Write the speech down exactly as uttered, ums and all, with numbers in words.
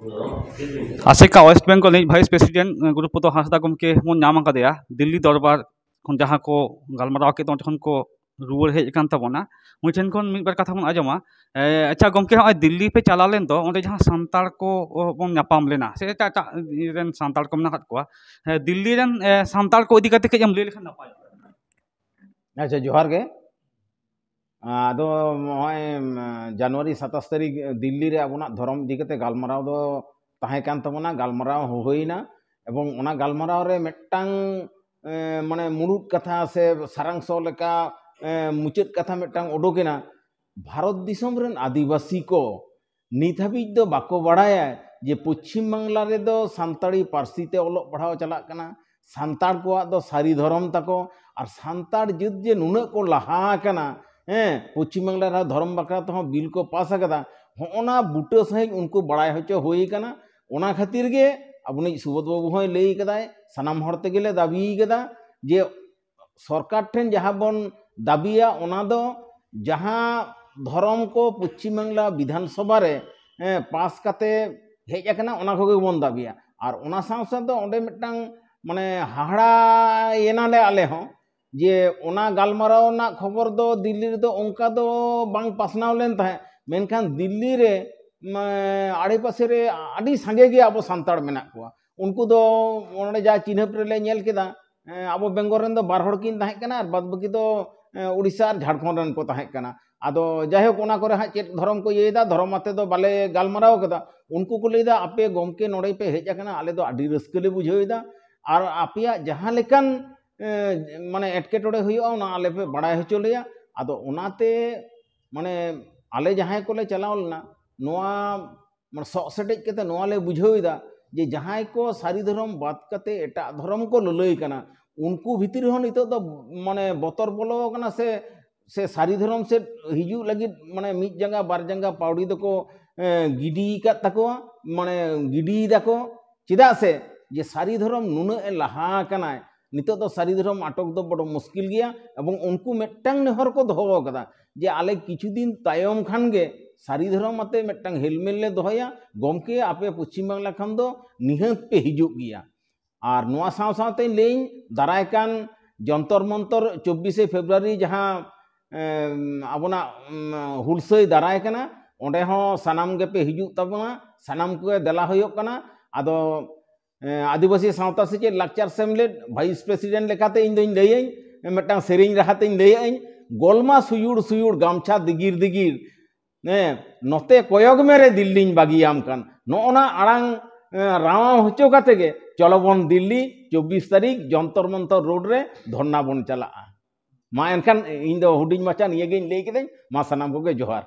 ᱟᱥᱮᱠᱟ ᱳᱭᱮᱥᱴ ᱵᱮᱝᱜᱚᱞ ᱨᱤᱱᱤᱡ vice president ᱜᱩᱨᱩᱯᱚᱫᱚ ᱦᱟᱸᱥᱫᱟ ᱜᱚᱢᱠᱮ ᱵᱚᱱ ᱧᱟᱢ ᱟᱠᱟᱫᱮᱭᱟ᱾ ᱫᱤᱞᱞᱤ ᱫᱚᱨᱵᱟᱨ ᱠᱷᱚᱱ ᱡᱟᱦᱟᱸ ᱠᱚ ᱜᱟᱞᱢᱟᱨᱟᱣ ᱠᱮᱫ, ᱚᱸᱰᱮ ᱠᱷᱚᱱ ᱠᱚ ᱨᱩᱣᱟᱹᱲ ᱦᱮᱡ ᱟᱠᱟᱱ ᱛᱟᱵᱚᱱᱟ᱾ ᱩᱱᱤ ᱴᱷᱮᱱ ᱠᱷᱚᱱ ᱢᱤᱫ ᱵᱟᱨ ᱠᱟᱛᱷᱟ ᱵᱚᱱ ᱟᱸᱡᱚᱢᱟ᱾ ᱮ, ᱟᱪᱪᱷᱟ ᱜᱚᱢᱠᱮ, ᱱᱚᱜᱼᱚᱭ ᱫᱤᱞᱞᱤ ᱯᱮ ᱪᱟᱞᱟᱣ ᱞᱮᱱ ᱫᱚ, ᱚᱸᱰᱮ ᱡᱟᱦᱟᱸ ᱥᱟᱱᱛᱟᱲ ᱠᱚ, ᱚ, ᱵᱚᱱ ᱧᱟᱯᱟᱢ ᱞᱮᱱᱟ, ᱥᱮ ᱮᱴᱟᱜ ᱮᱴᱟᱜ ᱨᱮᱱ ᱥᱟᱱᱛᱟᱲ ᱠᱚ ᱢᱮᱱᱟᱜ ᱟᱠᱟᱫ ᱠᱚᱣᱟ, ᱮ, ᱫᱤᱞᱞᱤ ᱨᱮᱱ, ᱮ, ᱥᱟᱱᱛᱟᱲ ᱠᱚ ᱤᱫᱤ ᱠᱟᱛᱮ ᱠᱟᱹᱡ ᱮᱢ ᱞᱟᱹᱭ ᱞᱮᱠᱷᱟᱱ ᱱᱟᱯᱟᱭ ᱠᱚᱜᱼᱟ᱾ ᱟᱪᱪᱷᱟ, ᱡᱚᱦᱟᱨ ᱜᱮ᱾ ᱟᱫᱚ ᱱᱚᱜᱼᱚᱭ, ᱩᱢ, ᱡᱟᱱᱩᱣᱟᱨᱤ ᱥᱟᱛᱟᱥ ᱛᱟᱹᱨᱤᱠᱷ ᱫᱤᱞᱞᱤ ᱨᱮ ᱟᱵᱚᱱᱟᱜ ᱫᱷᱚᱨᱚᱢ ᱤᱫᱤ ᱠᱟᱛᱮ ᱜᱟᱞᱢᱟᱨᱟᱣ ᱫᱚ ᱛᱟᱦᱮᱸ ᱠᱟᱱ ᱛᱟᱵᱚᱱᱟ, ᱜᱟᱞᱢᱟᱨᱟᱣ ᱦᱩᱭᱱᱟ᱾ ᱮᱵᱚᱝ ᱚᱱᱟ ᱜᱟᱞᱢᱟᱨᱟᱣ ᱨᱮ ᱢᱤᱫᱴᱟᱝ, ᱮ, ᱢᱟᱱᱮ ᱢᱩᱲᱩᱫ ᱠᱟᱛᱷᱟ ᱥᱮ ᱥᱟᱨᱟᱝᱥᱚ ᱞᱮᱠᱟ, ᱮ, ᱢᱩᱪᱟᱹᱫ ᱠᱟᱛᱷᱟ ᱢᱤᱫᱴᱟᱝ ᱩᱰᱩᱠᱮᱱᱟ, ᱵᱷᱟᱨᱚᱛ ᱫᱤᱥᱚᱢ ᱨᱮᱱ ᱟᱹᱫᱤᱵᱟᱹᱥᱤ ᱠᱚ ᱱᱤᱛ ᱦᱟᱹᱵᱤᱡ ᱫᱚ ᱵᱟᱠᱚ ᱵᱟᱲᱟᱭᱟ ᱡᱮ ᱯᱚᱪᱷᱤᱢ ᱵᱟᱝᱞᱟ ᱨᱮᱫᱚ ᱥᱟᱱᱛᱟᱲᱤ ᱯᱟᱹᱨᱥᱤ ᱛᱮ ᱚᱞᱚᱜ ᱯᱟᱲᱦᱟᱣ ᱪᱟᱞᱟᱜ ᱠᱟᱱᱟ, ᱥᱟᱱᱛᱟᱲ ᱠᱚᱣᱟᱜ ᱫᱚ ᱥᱟᱹᱨᱤ ᱫᱷᱚᱨᱚᱢ ᱛᱟᱠᱚ, ᱟᱨ ᱥᱟᱱᱛᱟᱲ ᱡᱟᱹᱛ ᱡᱮ ᱱᱩᱱᱟᱹᱜ ᱠᱚ ᱞᱟᱦᱟ ᱟᱠᱟᱱᱟ, ᱦᱮᱸ, ᱯᱚᱪᱷᱤᱢ ᱵᱟᱝᱞᱟ ᱨᱮᱦᱚᱸ ᱫᱷᱚᱨᱚᱢ ᱵᱟᱠᱷᱨᱟ ᱛᱮᱦᱚᱸ ᱵᱤᱞ ᱠᱚ ᱯᱟᱥ ᱟᱠᱟᱫᱟ᱾ ᱦᱚᱸᱜᱼᱚ ᱱᱟ ᱵᱩᱴᱟᱹ ᱥᱟᱺᱦᱤᱡ ᱩᱱᱠᱩ ᱵᱟᱲᱟᱭ ᱦᱚᱪᱚ ᱦᱩᱭ ᱟᱠᱟᱱᱟ᱾ ᱚᱱᱟ ᱠᱷᱟᱹᱛᱤᱨ ᱜᱮ ᱟᱵᱚᱱᱤᱡ ᱥᱩᱵᱳᱫᱷ ᱵᱟᱹᱵᱩ ᱦᱚᱸᱭ ᱞᱟᱹᱭ ᱠᱟᱫᱟᱭ, ᱥᱟᱱᱟᱢ ᱦᱚᱲ ᱛᱮᱜᱮ ᱞᱮ ᱫᱟᱹᱵᱤ ᱠᱟᱫᱟ ᱡᱮ ᱥᱚᱨᱠᱟᱨ ᱴᱷᱮᱱ ᱡᱟᱦᱟᱸ ᱵᱚᱱ ᱫᱟᱹᱵᱤᱭᱟ, ᱚᱱᱟ ᱫᱚ ᱡᱟᱦᱟᱸ ᱫᱷᱚᱨᱚᱢ ᱠᱚ ᱯᱚᱪᱷᱤᱢ ᱵᱟᱝᱞᱟ ᱵᱤᱫᱷᱟᱱ ᱥᱚᱵᱷᱟ ᱨᱮ, ᱦᱮᱸ, ᱯᱟᱥ ᱠᱟᱛᱮ ᱦᱮᱡ ᱟᱠᱟᱱᱟ, ᱚᱱᱟ ᱠᱚᱜᱮ ᱵᱚᱱ ᱫᱟᱹᱵᱤᱭᱟ᱾ ᱟᱨ ᱚᱱᱟ ᱥᱟᱶ ᱥᱟᱶᱛᱮ ᱚᱸᱰᱮ ᱢᱤᱫᱴᱟᱝ, ᱢᱟᱱᱮ, ᱦᱟᱦᱟᱲᱟ ᱮᱱᱟᱞᱮ ᱟᱞᱮ ᱦᱚᱸ, ᱡᱮ ᱚᱱᱟ ᱜᱟᱞᱢᱟᱨᱟᱣ ᱨᱮᱱᱟᱜ ᱠᱷᱚᱵᱚᱨ ᱫᱚ ᱫᱤᱞᱞᱤ ᱨᱮᱫᱚ ᱚᱱᱠᱟ ᱫᱚ ᱵᱟᱝ ᱯᱟᱥᱱᱟᱣ ᱞᱮᱱ ᱛᱟᱦᱮᱸᱫ, ᱢᱮᱱᱠᱷᱟᱱ ᱫᱤᱞᱞᱤ ᱨᱮ, ᱢᱟ, ᱟᱲᱮᱯᱟᱥᱮ ᱨᱮ ᱟᱹᱰᱤ ᱥᱟᱸᱜᱮ ᱜᱮ ᱟᱵᱚ ᱥᱟᱱᱛᱟᱲ ᱢᱮᱱᱟᱜ ᱠᱚᱣᱟ᱾ ᱩᱱᱠᱩ ᱫᱚ ᱚᱸᱰᱮ ᱡᱟ ᱪᱤᱱᱦᱟᱹᱯ ᱨᱮᱞᱮ ᱧᱮᱞ ᱠᱮᱫᱟ, ᱮᱸ, ᱟᱵᱚ ᱵᱮᱝᱜᱚᱞ ᱨᱮᱱ ᱫᱚ ᱵᱟᱨ ᱦᱚᱲ ᱠᱤᱱ ᱛᱟᱦᱮᱸ ᱠᱟᱱᱟ, ᱟᱨ ᱵᱟᱫ ᱵᱟᱹᱠᱤ ᱫᱚ, ᱮᱸ, ᱩᱲᱤᱥᱥᱟ ᱟᱨ ᱡᱷᱟᱲᱠᱷᱚᱸᱰ ᱨᱮᱱ ᱠᱚ ᱛᱟᱦᱮᱸ ᱠᱟᱱᱟ᱾ ᱟᱫᱚ ᱡᱟᱭᱦᱳᱠ, ᱚᱱᱟ ᱠᱚᱨᱮ ᱦᱟᱸᱜ ᱪᱮᱫ ᱫᱷᱚᱨᱚᱢ ᱠᱚ ᱤᱭᱟᱹᱭᱮᱫᱟ, ᱫᱷᱚᱨᱚᱢ ᱟᱛᱮ ᱫᱚ ᱵᱟᱞᱮ ᱜᱟᱞᱢᱟᱨᱟᱣ ᱠᱟᱫᱟ᱾ ᱩᱱᱠᱩ ᱠᱚ ᱞᱟᱹᱭᱫᱟ, "ᱟᱯᱮ ᱜᱚᱢᱠᱮ ᱱᱚᱰᱮ ᱯᱮ ᱦᱮᱡ ᱟᱠᱟᱱᱟ, ᱟᱞᱮ ᱫᱚ ᱟᱹᱰᱤ ᱨᱟᱹᱥᱠᱟᱹ ᱞᱮ ᱵᱩᱡᱷᱟᱹᱣᱮᱫᱟ, ᱟᱨ ᱟᱯᱮᱭᱟᱜ ᱡᱟᱦᱟᱸ ᱞᱮᱠᱟᱱ, ᱮᱸ, ᱢᱟᱱᱮ, ᱮᱴᱠᱮᱴᱚᱬᱮ ᱦᱩᱭᱩᱜᱼᱟ, ᱚᱱᱟ ᱟᱞᱮ ᱯᱮ ᱵᱟᱲᱟᱭ ᱦᱚᱪᱚ ᱞᱮᱭᱟ᱾" ᱟᱫᱚ ᱚᱱᱟᱛᱮ, ᱢᱟᱱᱮ, ᱟᱞᱮ ᱡᱟᱦᱟᱸᱭ ᱠᱚᱞᱮ ᱪᱟᱞᱟᱣ ᱞᱮᱱᱟ, ᱱᱚᱣᱟ, ᱢᱟᱱᱮ, ᱥᱚᱜ ᱥᱮᱴᱮᱡ ᱠᱟᱛᱮ ᱱᱚᱣᱟ ᱞᱮ ᱵᱩᱡᱷᱟᱹᱣ ᱮᱫᱟ ᱡᱮ ᱡᱟᱦᱟᱸᱭ ᱠᱚ ᱥᱟᱹᱨᱤ ᱫᱷᱚᱨᱚᱢ ᱵᱟᱫ ᱠᱟᱛᱮ ᱮᱴᱟᱜ ᱫᱷᱚᱨᱚᱢ ᱠᱚ ᱞᱟᱹᱞᱟᱹᱭ ᱠᱟᱱᱟ, ᱩᱱᱠᱩ ᱵᱷᱤᱛᱤᱨ ᱨᱮᱦᱚᱸ ᱱᱤᱛᱚᱜ ᱫᱚ, ᱢᱟᱱᱮ, ᱵᱚᱛᱚᱨ ᱵᱚᱞᱚ ᱟᱠᱟᱱᱟ, ᱥᱮ, ᱥᱮ ᱥᱟᱹᱨᱤ ᱫᱷᱚᱨᱚᱢ ᱥᱮᱫ ᱦᱤᱡᱩᱜ ᱞᱟᱹᱜᱤᱫ, ᱢᱟᱱᱮ, ᱢᱤᱫ ᱡᱟᱸᱜᱟ ᱵᱟᱨ ᱡᱟᱸᱜᱟ ᱯᱟᱣᱲᱤ ᱫᱚᱠᱚ, ᱮᱸ, ᱜᱤᱰᱤ ᱟᱠᱟᱫ ᱛᱟᱠᱚᱣᱟ, ᱢᱟᱱᱮ, ᱜᱤᱰᱤᱭ ᱫᱟᱠᱚ᱾ ᱪᱮᱫᱟᱜ ᱥᱮ ᱡᱮ ᱥᱟᱹᱨᱤ ᱫᱷᱚᱨᱚᱢ ᱱᱩᱱᱟᱹᱜ ᱮ ᱞᱟᱦᱟ ᱟᱠᱟᱱᱟᱭ, ᱱᱤᱛᱚᱜ ᱫᱚ ᱥᱟᱹᱨᱤ ᱫᱷᱚᱨᱚᱢ ᱟᱴᱚᱠ ᱫᱚ ᱵᱚᱰᱚ ᱢᱩᱥᱠᱤᱞ ᱜᱮᱭᱟ᱾ ᱮᱵᱚᱝ ᱩᱱᱠᱩ ᱢᱤᱫᱴᱟᱝ ᱱᱮᱦᱚᱨ ᱠᱚ ᱫᱚᱦᱚ ᱟᱠᱟᱫᱟ ᱡᱮ ᱟᱞᱮ ᱠᱤᱪᱷᱩ ᱫᱤᱱ ᱛᱟᱭᱚᱢ ᱠᱷᱟᱱ ᱜᱮ ᱥᱟᱹᱨᱤ ᱫᱷᱚᱨᱚᱢ ᱟᱛᱮ ᱢᱤᱫᱴᱟᱝ ᱦᱮᱞᱢᱮᱞ ᱞᱮ ᱫᱚᱦᱚᱭᱟ᱾ ᱜᱚᱢᱠᱮ, ᱟᱯᱮ ᱯᱚᱪᱷᱤᱢ ᱵᱟᱝᱞᱟ ᱠᱷᱚᱱ ᱫᱚ ᱱᱤᱦᱟᱹᱛ ᱯᱮ ᱦᱤᱡᱩᱜ ᱜᱮᱭᱟ᱾ ᱟᱨ ᱱᱚᱣᱟ ᱥᱟᱶ ᱥᱟᱶᱛᱮᱧ ᱞᱟᱹᱭᱟᱹᱧ, ᱫᱟᱨᱟᱭ ᱠᱟᱱ ᱡᱚᱱᱛᱚᱨ ᱢᱚᱱᱛᱚᱨ ᱪᱚᱵᱵᱤᱥᱮ ᱯᱷᱮᱵᱽᱨᱩᱣᱟᱨᱤ ᱡᱟᱦᱟᱸ, ᱮᱢ, ᱟᱵᱚᱱᱟᱜ, ᱮᱢ, ᱦᱩᱞᱥᱟᱹᱭ ᱫᱟᱨᱟᱭ ᱠᱟᱱᱟ, ᱚᱸᱰᱮ ᱦᱚᱸ ᱥᱟᱱᱟᱢ ᱜᱮᱯᱮ ᱦᱤᱡᱩᱜ ᱛᱟᱵᱚᱱᱟ, ᱥᱟᱱᱟᱢ ᱠᱚᱜᱮ ᱫᱮᱞᱟ ᱦᱩᱭᱩᱜ ᱠᱟᱱᱟ᱾ ᱟᱫᱚ, ᱮ, ᱟᱹᱫᱤᱵᱟᱹᱥᱤ ᱥᱟᱶᱛᱟ ᱥᱮᱪᱮᱫ ᱞᱟᱠᱪᱟᱨ ᱥᱮᱢᱞᱮᱫ ᱵᱷᱟᱭᱤᱥ ᱯᱨᱮᱥᱤᱰᱮᱱᱴ ᱞᱮᱠᱟᱛᱮ ᱤᱧ ᱫᱚᱧ ᱞᱟᱹᱭᱟᱹᱧ, ᱢᱤᱫᱴᱟᱝ ᱥᱮᱨᱮᱧ ᱨᱟᱦᱟᱛᱮᱧ ᱞᱟᱹᱭᱟᱹᱧ, ᱜᱚᱞᱢᱟ ᱥᱩᱭᱩᱲ ᱥᱩᱭᱩᱲ ᱜᱟᱢᱪᱷᱟ ᱫᱤᱜᱤᱨ ᱫᱤᱜᱤᱨ, ᱦᱮᱸ, ᱱᱚᱛᱮ ᱠᱚᱭᱚᱜ ᱢᱮᱨᱮ ᱫᱤᱞᱞᱤᱧ ᱵᱟᱹᱜᱤᱭᱟᱢ ᱠᱟᱱ᱾ ᱱᱚᱜᱼᱚ ᱱᱟ ᱟᱲᱟᱝ, ᱮ, ᱨᱟᱣᱟᱣ ᱦᱚᱪᱚ ᱠᱟᱛᱮ ᱜᱮ ᱪᱚᱞᱚ ᱵᱚᱱ ᱫᱤᱞᱞᱤ ᱪᱚᱵᱵᱤᱥ ᱛᱟᱹᱨᱤᱠᱷ ᱡᱚᱱᱛᱚᱨ ᱢᱚᱱᱛᱚᱨ ᱨᱳᱰ ᱨᱮ ᱫᱷᱚᱨᱱᱟ ᱵᱚᱱ ᱪᱟᱞᱟᱜᱼᱟ᱾ ᱢᱟ ᱮᱱᱠᱷᱟᱱ ᱤᱧ ᱫᱚ ᱦᱩᱰᱤᱧ ᱢᱟᱪᱷᱟ ᱱᱤᱭᱟᱹ ᱜᱤᱧ ᱞᱟᱹᱭ ᱠᱮᱫᱟᱹᱧ᱾ ᱢᱟ ᱥᱟᱱᱟᱢ ᱠᱚᱜᱮ ᱡᱚᱦᱟᱨ᱾